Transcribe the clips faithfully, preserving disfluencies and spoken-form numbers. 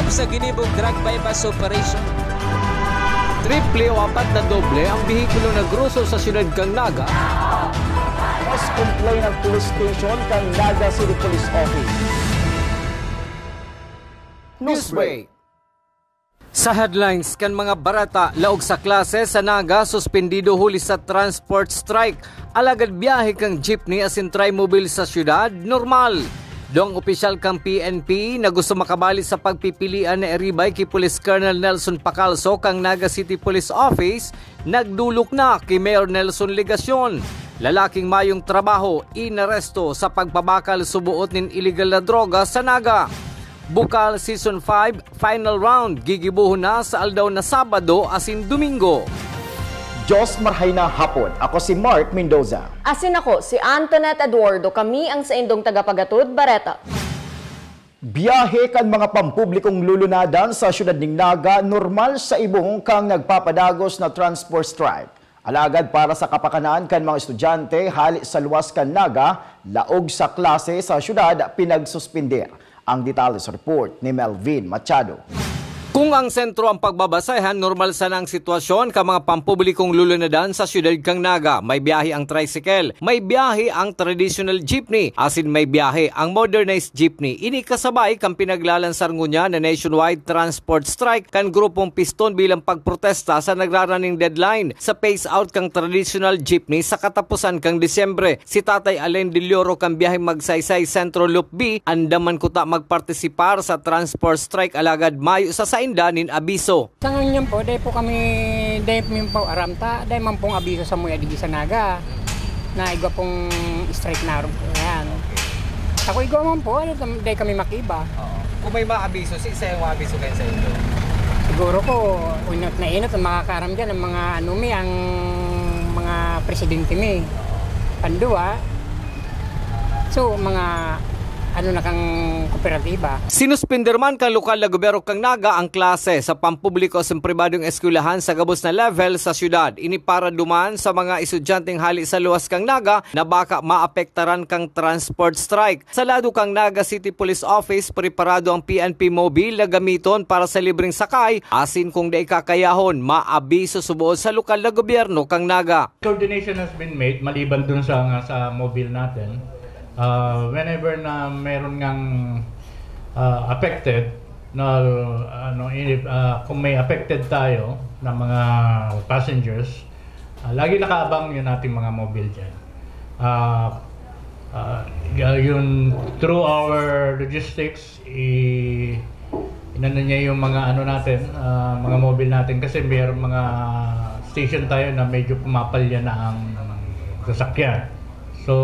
Sa ginibong drug buy-bust operation, triple o apat na doble ang bihikulo na groso sa siyudad kan Naga. Mas complain ang police station kan Naga City Police Office. Newsbreak. Sa headlines kan mga bareta, laog sa klase sa Naga, suspendido huli sa transport strike. Alagad biyahe kan jeepney asin trimobile sa syudad, normal. Duwang opisyal kan P N P na gusto makabali sa pagpipilian na iribay ki Police Colonel Nelson Pacalso kan Naga City Police Office, nagdolok na ki Mayor Nelson Legacion. Lalaking mayong trabaho, inaresto sa pagpabakal suboot nin iligal na droga sa Naga. Bukal Season five, final round, gigibohon na sa aldaw na Sabado asin Domingo. Diyos marhay na hapon. Ako si Mark Mendoza. Asin ako, si Antoinette Eduardo. Kami ang saindong tagapagatod, Bareta. Biyahe kan mga pampublikong lulunadan sa siyudad nin Naga, normal sa ibong kan nagpapadagos na transport strike. Alagad para sa kapakanan kan mga estudyante hali sa luwas kan Naga, laog sa klase sa siyudad pinagsuspender. Ang detalye sa report ni Melvin Machado. Kung ang sentro ang pagbabasehan, normal sana ang sitwasyon kan mga pampublikong lulunadan sa siyudad kan Naga. May biyahe ang tricycle, may biyahe ang traditional jeepney, asin may biyahe ang modernized jeepney. Ini kasabay kan pinaglalansar ngunyan na nationwide transport strike kan Grupong Piston bilang pagprotesta sa nagraraning deadline sa phase out kan traditional jeepney sa katapusan kan Disyembre. Si Tatay Alain Delioro kan biyaheng Magsaysay Centro Loop B, andam man kuta magpartisipar sa transport strike alagad mayo sa sainda nin abiso. Sa ngunyan po, dai po kami, dai mi po aram ta, dai man pong abiso sa muya digdi sa Naga na igwa pong strike na arog po yan. Ako igwa man po, ano, dai kami makiba. Oo. Kung may maabiso, si isa yung maabiso kayo sa inyo? Siguro po, unot na inot ang makakaaram dyan, ang mga ano mi, ang mga presidente mi. Pandua, so, mga ano na kang kooperatiba. Sinuspender man kan lokal na gobyerno kan Naga ang klase sa pampubliko sa pribadong eskwelahan sa gabos na level sa syudad. Ini para duman sa mga estudyanteng hali sa luwas kan Naga na baka maapektaran kan transport strike. Sa lado kan Naga City Police Office, preparado ang P N P Mobile na gamiton para sa libreng sakay, asin kung dai kakayahon, maabiso subood sa lokal na gobyerno kan Naga. Coordination has been made maliban dun sa, nga sa mobile natin. Ah, whenever na meron ngang, ah, affected, na, ano, ini-, ah, kung may affected tayo na mga passengers, ah, lagi nakaabang yung ating mga mobile dyan. Ah, ah, y-, yun, through our logistics, i-, inano niya yung mga ano natin, ah, mga mobile natin kasi may mga station tayo na medyo pumapalya na ang sasakyan. So,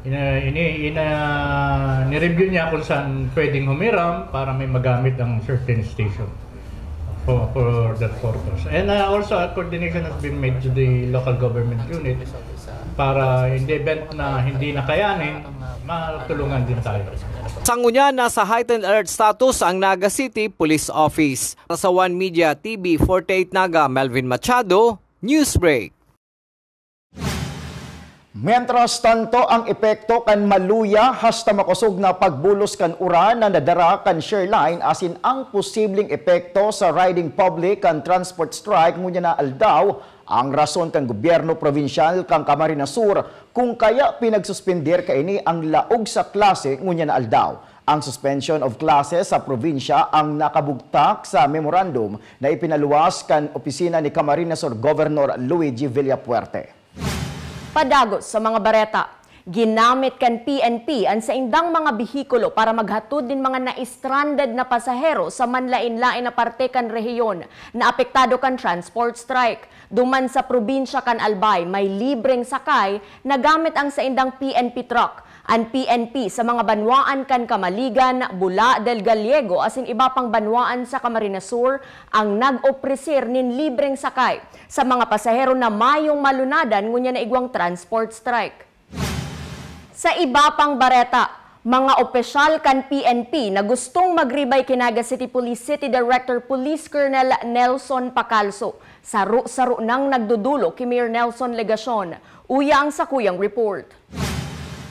ina-, ini-, ina-, nireview niya kung saan pwedeng humiram para may magamit ang certain station for, for that purpose. And, uh, also, a coordination has been made to the local government unit para in the event na hindi na kayanin, matulungan din tayo. Sa ngunyan, nasa heightened alert status ang Naga City Police Office. Para sa One Media T V forty-eight Naga, Melvin Machado, Newsbreak. Mientras tanto, ang epekto kan maluya hasta makosog na pagbulos kan uran na nadara kan Sherline asin ang posibleng epekto sa riding public kan transport strike ngunyan na aldaw ang rason kan gobyerno probinsyal kan Camarines Sur kung kaya pinagsuspender kaini ang laog sa klase ngunyan na aldaw. Ang suspension of classes sa probinsya ang nakabugtak sa memorandum na ipinaluwas kan opisina ni Camarines Sur Governor Luigi Villafuerte. Padagos sa mga bareta. Ginamit kan P N P an saindang mga behikulo para maghatod nin mga na-stranded na pasahero sa manlaen-laen na parte kan rehiyon na apektado kan transport strike. Duman sa probinsya kan Albay, may libreng sakay na gamit ang saindang P N P truck. An P N P sa mga banwaan kan Camaligan, Bula del Gallego asin iba pang banwaan sa Camarines Sur ang nag-opresir nin libreng sakay sa mga pasahero na mayong malunadan ngunyan na igwang transport strike. Sa iba pang bareta, mga opisyal kan P N P na gustong magribay ki Naga City Police City Director Police Colonel Nelson Pacalso, saro-saro nang nagdodolok ki Mayor Nelson Legacion. Uya ang sakuyang report.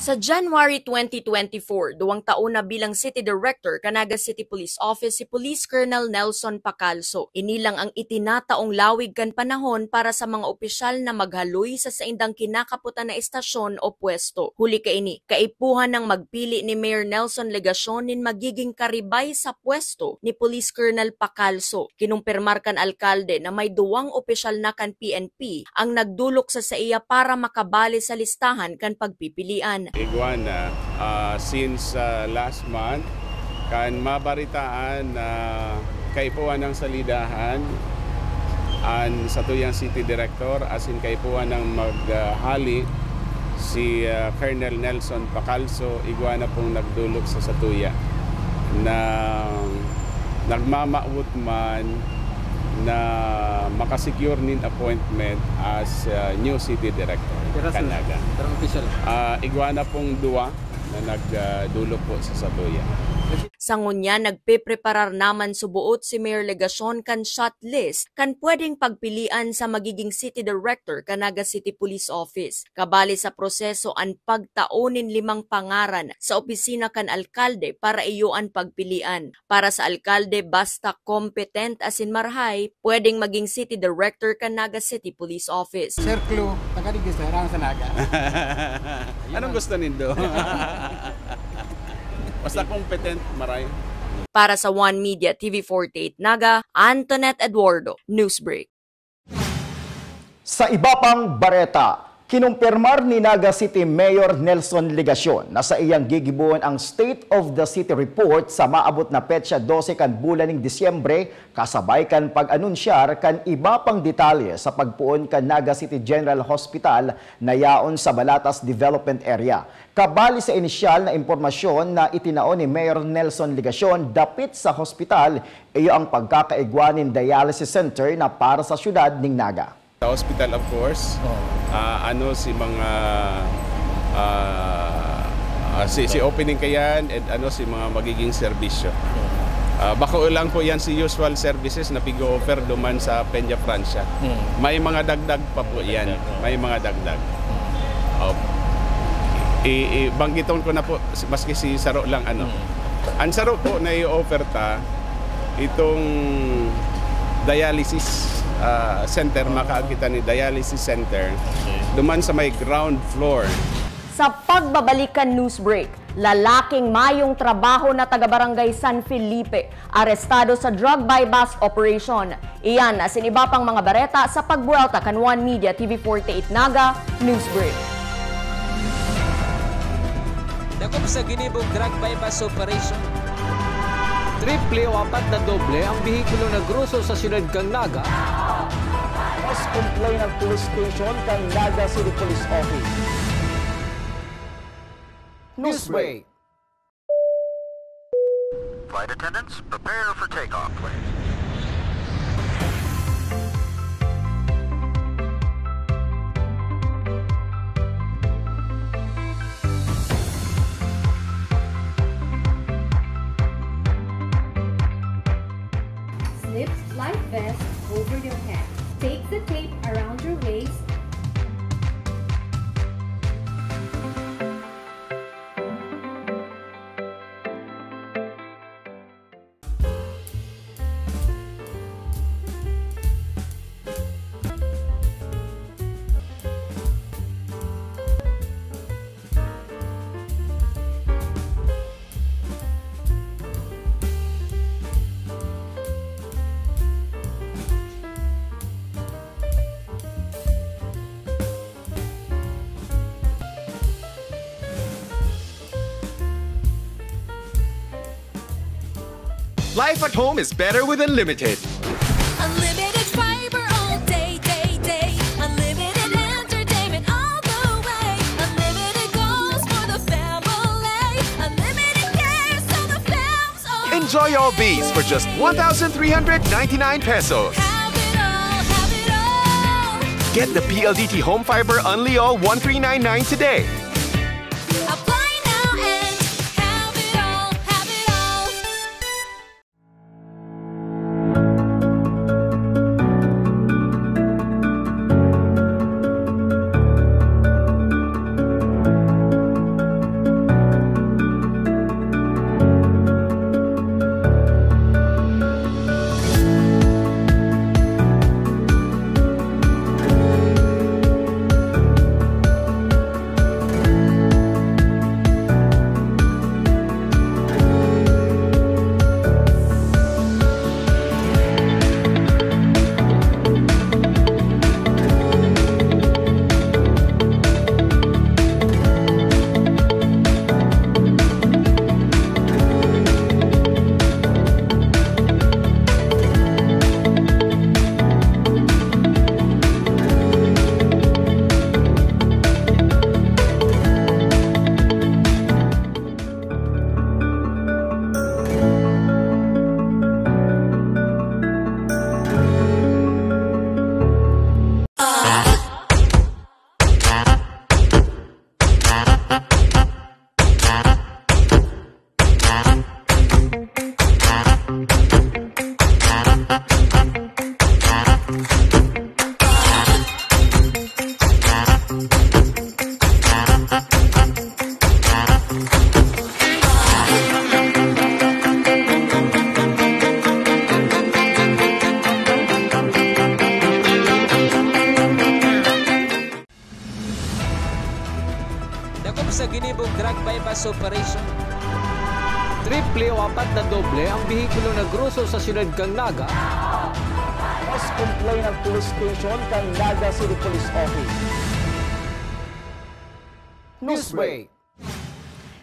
Sa January twenty twenty-four, duwang taon na bilang City Director kan Naga City Police Office si Police Colonel Nelson Pacalso. Ini lang ang itinataong lawig kan panahon para sa mga opisyal na maghaloy sa saindang kinakapotan na estasyon o pwesto. Huli kaini, kaipuhan nang magpili ni Mayor Nelson Legacion nin magiging karibay sa pwesto ni Police Colonel Pacalso. Kinumpirmar kan alkalde na may duwang opisyal na kan P N P ang nagdolok sa saiya para makabali sa listahan kan pagpipilian. Igwa na, ah, since, ah, last month, kan mabaritaan na kaipuhan ng salidahan an satuyang city director, asin kaipuhan ng maghali si, ah, Colonel Nelson Pacalso, igwa na pong nagdolok sa satuya na nagmamawot man na makasecure nin appointment as, ah, new city director, Pero sa- Canaga. Pero official. Ah, igwa na pong duwa na nagdolok po sa satuya. Sa ngunyan, nagpepreparar naman suboot si Mayor Legacion kan shot list kan pwedeng pagpilian sa magiging city director kan Naga City Police Office. Kabali sa proseso an pagtao nin limang pangaran sa opisina kan alkalde para iyo an pagpilian. Para sa alkalde, basta competent asin marahay, pwedeng maging city director kan Naga City Police Office. Sir Clu, taga digdi, sir, ang sa Naga. Anong gusto nindo? Basta competent, maray. Para sa One Media T V forty-eight Naga, Antoinette Eduardo, Newsbreak. Sa iba pang bareta, kinumpirmar ni Naga City Mayor Nelson Legacion na saiyang gigibohon ang State of the City Report sa maabot na petsa dose kan bulan ning Disyembre, kasabay kan pag-anunsyar kan iba pang detalye sa pagpoon kan Naga City General Hospital na yaon sa Balatas Development Area. Kabali sa inisyal na impormasyon na itinao ni Mayor Nelson Legacion dapit sa hospital, iyo ang pagkakaigwa nin dialysis center na para sa syudad nin Naga. Sa hospital, of course, Oo. ah, ano si mga, ah, ah, si, si opening kayan, and ano si mga magiging serbisyo. Ah, bako lang po yan si usual services na pig-o-offer duman sa Peña Francia. Hmm. May mga dagdag pa po May yan. dagdag, oo. May mga dagdag. Hmm. Opo. I, i, banggiton ko na po, maski si saro lang, ano. Hmm. Ang saro po na i-offer ta, itong dialysis, ah, center, makaagkita ni dialysis center, Okay. duman sa may ground floor. Sa pagbabalik kan news break, lalaking mayong trabaho na taga Barangay San Felipe, arestado sa drug buy-bust operation. Iyan asin iba pang mga bareta sa pagbuwelta kan One Media T V forty-eight Naga News Break. Dakop sa ginibong drug buy-bust operation. Triple o apat na doble ang behikulo na groso sa siyudad kan Naga. Mas complain ang police station kan Naga City Police Office. Newsbreak. Flight attendants, prepare for takeoff, please. Slip life vest over your head. Take the tape around your waist. Life at home is better with Unlimited. Unlimited fiber all day, day, day. Unlimited entertainment all the way. Unlimited goals for the family. Unlimited cares so the fam's all Enjoy all these for just one thousand three hundred ninety-nine pesos. Have it all, have it all. Get the P L D T Home Fiber Unli All one three nine nine today. Apply now and have it all, have it all. Dakop sa ginibong drug buy-bust operation. Triple o apat na doble ang behikulo na groso sa siyudad kan Naga. Mas complain ang police station kan Naga City Police Office. Newsbreak.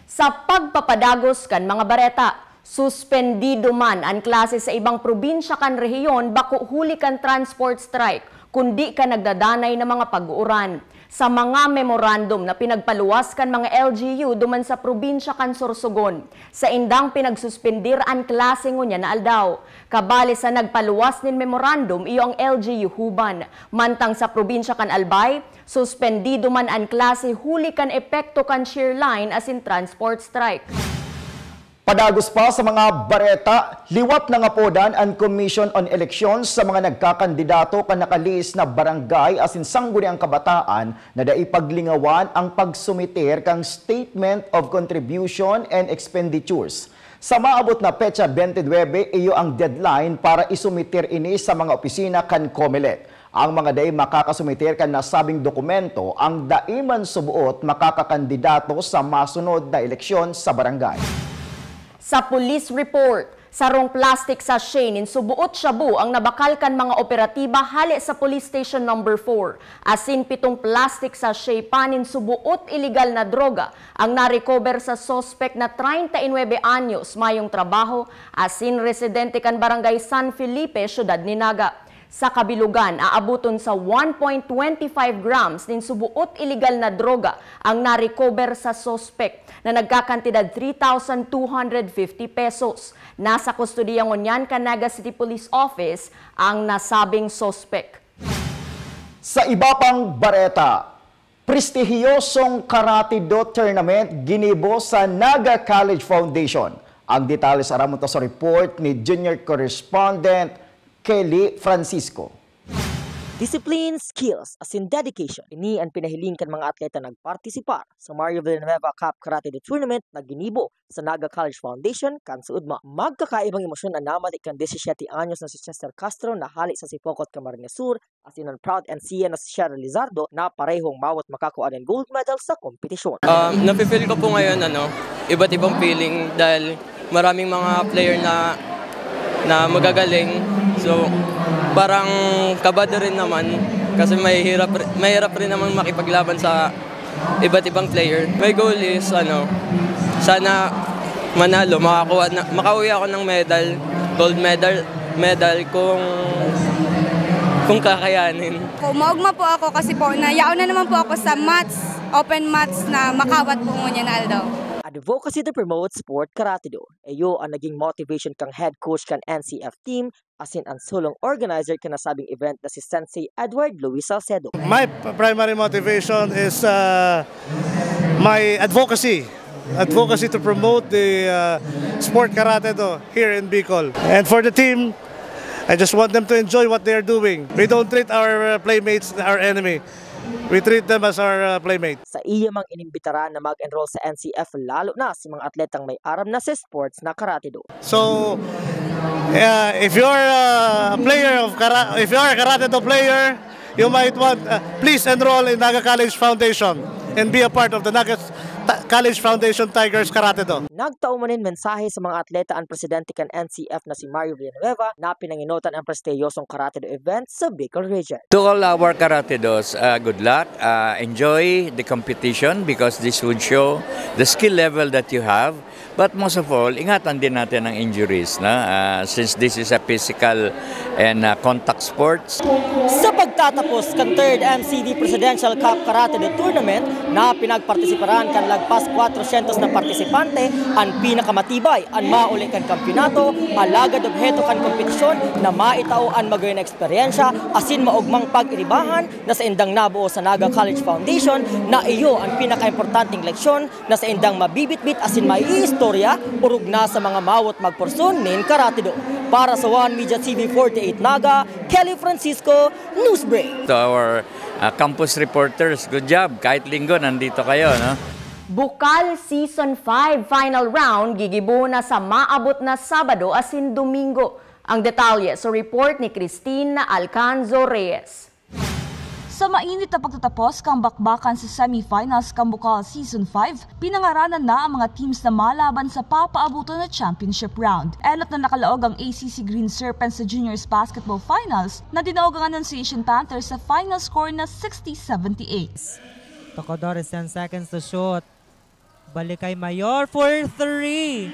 Sa pagpapadagos kan mga bareta, suspendido man an klase sa ibang probinsya kan rehiyon bako huli kan transport strike, kundi kan nagdadanay na mga pag-uuran. Sa mga memorandum na pinagpaluwas kan mga L G U duman sa probinsya kan Sorsogon, saindang pinagsuspendir an klase ngunyan na aldaw. Kabali sa nagpaluwas nin memorandum iyo ang L G U Huban. Mantang sa probinsya kan Albay, suspendido man an klase huli kan epekto kan shear line asin transport strike. Padagos pa sa mga bareta, liwat nangapodan an Commission on Elections sa mga nagkakandidato kan nakalihis na barangay asin sangguniang kabataan na dai paglingawan ang pagsumiter kan Statement of Contribution and Expenditures. Sa maabot na petsa twenty-nine, iyo ang deadline para isumiter ini sa mga opisina kan Comelec. Ang mga dai makakasumiter kan nasabing dokumento ang dai man suboot makakakandidato sa masunod na eleksyon sa barangay. Sa police report, sarong plastic sachet nin suboot shabu ang nabakal kan mga operatiba hale sa Police Station Number four, asin pitong plastic sachet pa nin suboot iligal na droga ang narecover sa suspek na treinta y nuebe anyos, mayong trabaho, asin residente kan Barangay San Felipe, Siyudad ni Naga. Sa kabilugan, aaboton sa one point twenty five grams nin suboot iligal na droga ang narecover sa suspek na nagkakantidad three thousand two hundred fifty pesos. Nasa kustodiya ngunyan kan Naga City Police Office ang nasabing suspek. Sa iba pang bareta, prestihiyosong Karate Do Tournament ginibo sa Naga College Foundation. Ang detalye sa aramon ta sa report ni junior correspondent Kelly Francisco. Discipline, skills, asin dedication. Ini an pinahiling kan mga atleta nagpartisipar sa Mario Villanueva Cup Karate Do Tournament na ginibo sa Naga College Foundation kan Suudma. Magkakaibang emosyon an namali kan disisiyete anyos na si Chester Castro na hale sa Sipocot, Camarines Sur, asin an proud N C A na si Cheryl Lizardo na parehong mawot makakua nin gold medal sa kompetisyon. Um, nafe-feel ko po ngayon, ano, iba't ibang feeling dahil maraming mga player na, na magagaling. So, parang kabado rin naman kasi mahirap, mahirap rin naman makipaglaban sa iba't ibang player. My goal is, ano, sana manalo, makakuha na, makauwi ako ng medal, gold medal, medal kung, kung kakayanin. Kung maugma po ako kasi po, nayaon na naman po ako sa mats, open mats na makawat po ngunyan na aldaw. Advocacy to promote sport karate do. Iyo ang naging motivation kang head coach kan N C F team asin an sulong organizer kan nasabing event na si Sensei Edward Louis Salcedo. My p-, primary motivation is, uh, my advocacy. Advocacy to promote the, uh, sport karate do here in Bicol. And for the team, I just want them to enjoy what they are doing. We don't treat our, uh, playmates our enemy. We treat them as our, uh, playmates. Sa iya mang inimbitaran na mag-enroll sa N C F, lalo na sa mga atletang may aram na sa sports na karate do. So, uh, if you're a player of kara-, if you're a karate do player, you might want, uh, please enroll in Naga College Foundation and be a part of the Naga Ta-, College Foundation Tigers Karate Do. Nagtao man nin mensahe sa mga atleta an presidente kan N C F na si Mario Villanueva na pinangenotan an prestihiyosong karate do event sa Bicol Region. To all our karate dos, uh, good luck. Uh, enjoy the competition because this would show the skill level that you have. But most of all, ingatan din natin ang injuries, no? Uh, since this is a physical and, uh, contact sports. Sa pagtatapos kan third M C D Presidential Cup Karate Do Tournament na pinagpartisiparan kan lagpas kwatrosyentos na partisipante, An pinakamatibay an mauli kan kampiyonato, alagad obheto kan kompetisyon na maitao an magayon na eksperyensya asin maogmang pag-iribahan na saindang nabuo sa Naga College Foundation, na iyo an pinakaimportanteng leksyon na saindang mabibitbit asin maiistorya, orog na sa mga mawot magporson nin karatido. Para sa One Media T V forty-eight Naga, Kelly Francisco, Newsbreak. To our, uh, campus reporters, good job. Kahit Linggo, nandito kayo, no? Bukal Season five Final Round gigibo na sa maabot na Sabado asin Domingo. Ang detalye sa report ni Christine Alcanzo Reyes. Sa mainit na pagtatapos kan bakbakan sa semifinals kan Bukal Season five, pinangaranan na ang mga teams na malaban sa papaaboton na championship round. Enot na nakalaog ang A C C Green Serpents sa Juniors Basketball Finals na dinaog ang Annunciation Panthers sa final score na sixty seventy-eight. Tocador is ten seconds to shoot. Balik kay Mayor for three.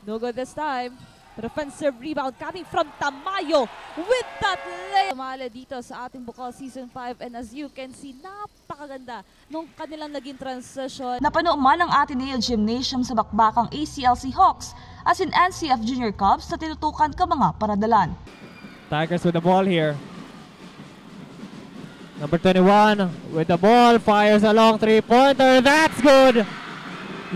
No good this time. But offensive rebound coming from Tamayo with that lay. Tumali dito sa ating Bukal Season five, and as you can see, napakaganda nung kanilang naging transition. Napano man ang Ateneo Gymnasium sa bakbakang A C L C Hawks asin N C F Junior Cubs na tinutukan ka mga paradalan. Tigers with the ball here. Number twenty-one with the ball, fires a long three-pointer. That's good!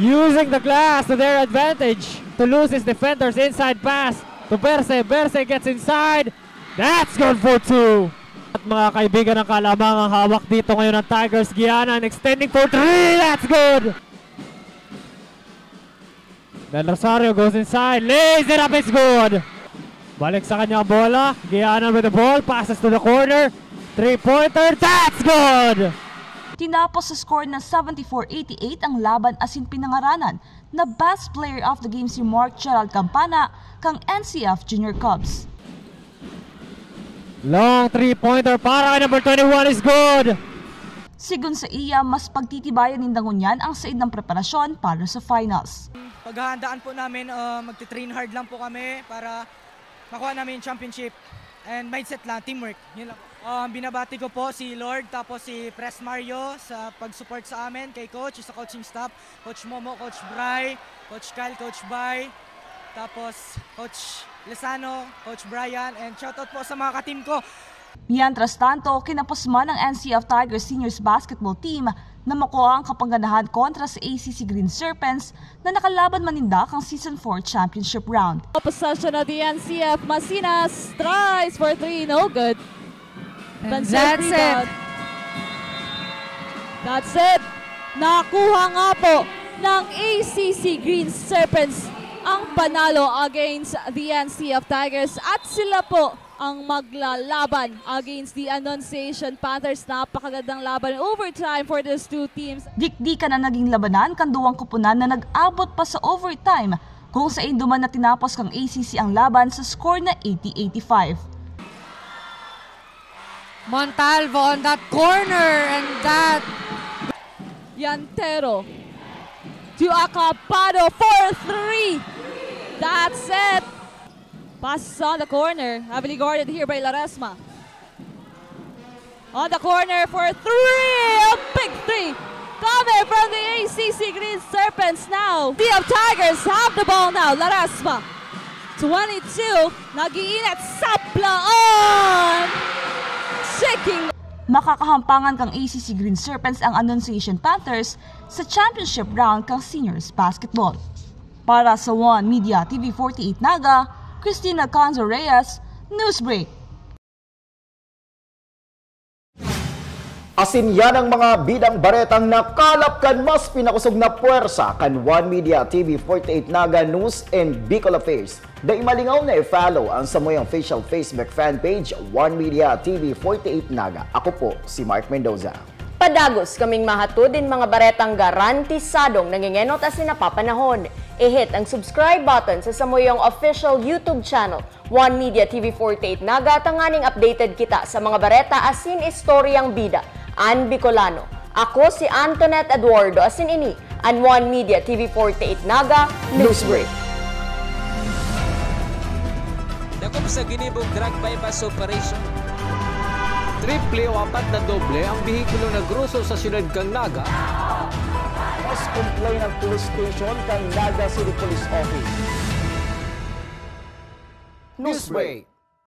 Using the glass to their advantage to lose his defenders. Inside pass to Berse. Berse gets inside. That's good for two! At mga kaibigan, ang kalamang ang hawak dito ngayon ng Tigers Gianan. Extending for three. That's good! Del Rosario goes inside, lays it up, it's good! Balik sa kanya ang bola, Gianan with the ball, passes to the corner, three-pointer, that's good! Tinapos sa score na seventy-four eighty-eight ang laban asin pinangaranan na Best Player of the Game si Mark Gerald Campana kang N C F Junior Cubs. Long three-pointer para kay number twenty-one is good! Sigon sa iya, mas pagtitibayan ninda ngunyan ang saindang preparasyon para sa finals. Paghahandaan po namin, ah, magte-train hard lang po kami para makuha namin yung championship. And mindset lang, teamwork. Yun lang po. Ah, binabati ko po si Lord, tapos si Pres Mario sa pag-support sa amin, kay Coach, sa coaching staff, Coach Momo, Coach Bry, Coach Kyle, Coach Bay, tapos Coach Lozano, Coach Brian, and shoutout po sa mga ka-team ko. Mientras tanto, kinapos man ng N C F Tigers Seniors Basketball Team na makuha ang kapangganahan kontra sa A C C Green Serpents na nakalaban man ninda kang Season four Championship Round. Possession of the N C F Masinas, tries for three, no good. And that's it. That's it. Nakuha nga po ng A C C Green Serpents ang panalo against the N C F Tigers at sila po ang maglalaban against the Annunciation Panthers. Napakagandang laban, overtime for these two teams. Dikdikan ang naging labanan kan duwang koponan na nag-abot pa sa overtime, kung sain duman na tinapos kang A C C ang laban sa score na eighty eighty-five. Montalvo on that corner and that Yantero to Acapado for three. That's it. Passes on the corner. Heavily guarded here by Laresma. On the corner for three. A big three. Coming from the A C C Green Serpents now. The Tigers have the ball now. Laresma. Twenty-two. Nag-iinit sa plaon. Checking. Makakahampangan kang A C C Green Serpents ang Annunciation Panthers sa championship round kang seniors basketball. Para sa One Media T V forty-eight Naga, Christina Canzo Reyes, Newsbreak. Asin yan ang mga bidang baretang nakalap kan mas pinakosog na puwersa kan One Media T V forty-eight Naga News and Bicol Affairs. Dai malingaw na i-follow ang samuyang official Facebook fan page, One Media T V forty-eight Naga. Ako po si Mark Mendoza. Padagos kaming mahatod nin mga baretang garantisadong nangengenot asin napapanahon. I-hit ang subscribe button sa samuyang official YouTube channel, One Media T V forty-eight Naga, tanganing updated kita sa mga bareta asin istoryang bida an Bicolano. Ako si Antoinette Eduardo, asin ini an One Media T V forty-eight Naga Newsbreak. Dakop sa ginibong drug buy-bust operation. Triple o apat na doble ang behikulo na groso sa syudad kan Naga. Complainant Police Station kan Naga City Police Office. News break.